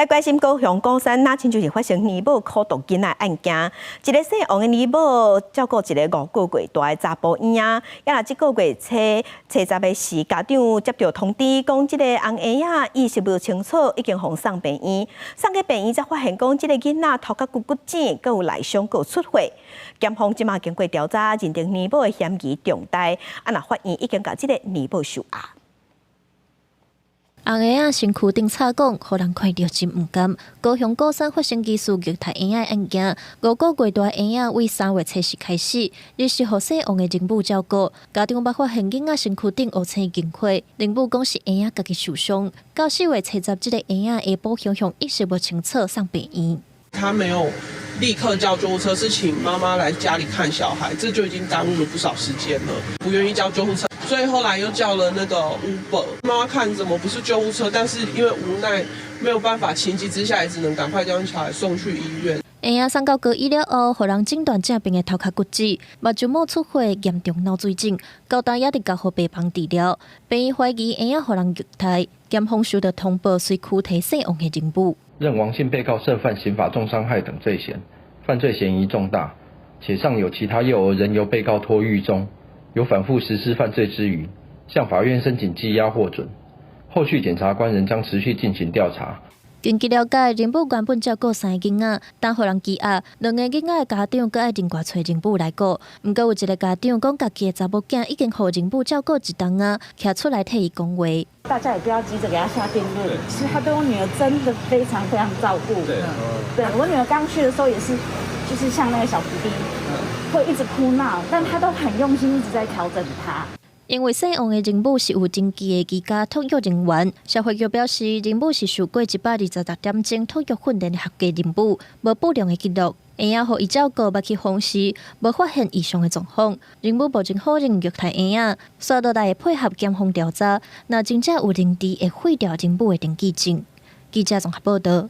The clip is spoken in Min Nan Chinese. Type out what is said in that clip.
來關心高雄鼓山，若親像是發生乳母苦毒囡仔案件，一个姓王的乳母照顧一个5個月大的查埔嬰仔，啊若這個月初初十的時，家長接到通知，講這個翁嬰仔意識無清楚，已經予送病院，送去病院才發現講這個囡仔頭殼骨骨折，閣有內傷，閣有出血。檢方這馬經過調查，認定乳母的嫌疑重大，啊若法院已經共這個乳母收押。翁嬰仔身軀頂插管，予人看著真毋甘。高雄鼓山發生疑似虐待嬰仔案件，5個月大嬰仔為3月初四開始，日時予姓王的乳母照顧。家長捌發現囡仔身軀頂烏青凝血，乳母講是嬰仔家己受傷。到4月初十，這個嬰仔下晡雄雄意識無清楚，送病院。他沒有立刻叫救護車，是請媽媽來家裡看小孩，這就已經耽誤了不少時間了。不願意叫救護車，所以後來又叫了那個 Uber。媽媽看怎麼不是救護車，但是因為無奈沒有辦法，情急之下也只能趕快將小孩送去醫院。嬰仔送到高醫了後，予人診斷正爿的頭殼骨折，目睭毛出血，嚴重腦水腫，到今也佇加護病房治療。病院懷疑嬰仔予人虐待，檢方收到通報，隨驅提姓王的乳母。認王姓被告涉犯刑法重傷害等罪嫌，犯罪嫌疑重大，且尚有其他幼兒仍由被告托育中，有反覆實施犯罪之虞，向法院申請羈押獲准。後續檢察官仍將持續進行調查。根據了解，乳母原本照顧三个囡仔，但予人羈押，兩个囡仔的家長閣愛另外揣乳母來顧。毋過有一个家長講，家己的查某囝已經予乳母照顧一冬仔，徛出來替伊講話。大家也不要急着給他下定論。其實他對我女兒真的非常非常照顧。對，我女兒剛去的時候也是，就是像那個小伏低，會一直哭鬧，但他都很用心，一直在調整她。因為姓王的乳母是有登記的居家托育人員，社會局表示，乳母是受過126點鐘托育訓練的合格乳母，無不良的記錄。嬰仔予伊照顧，捌去訪視，無發現異常的狀況。乳母目前否認虐待嬰仔，紲落來會配合檢方調查。若真正有認知，會廢掉乳母的登記證。記者綜合報道。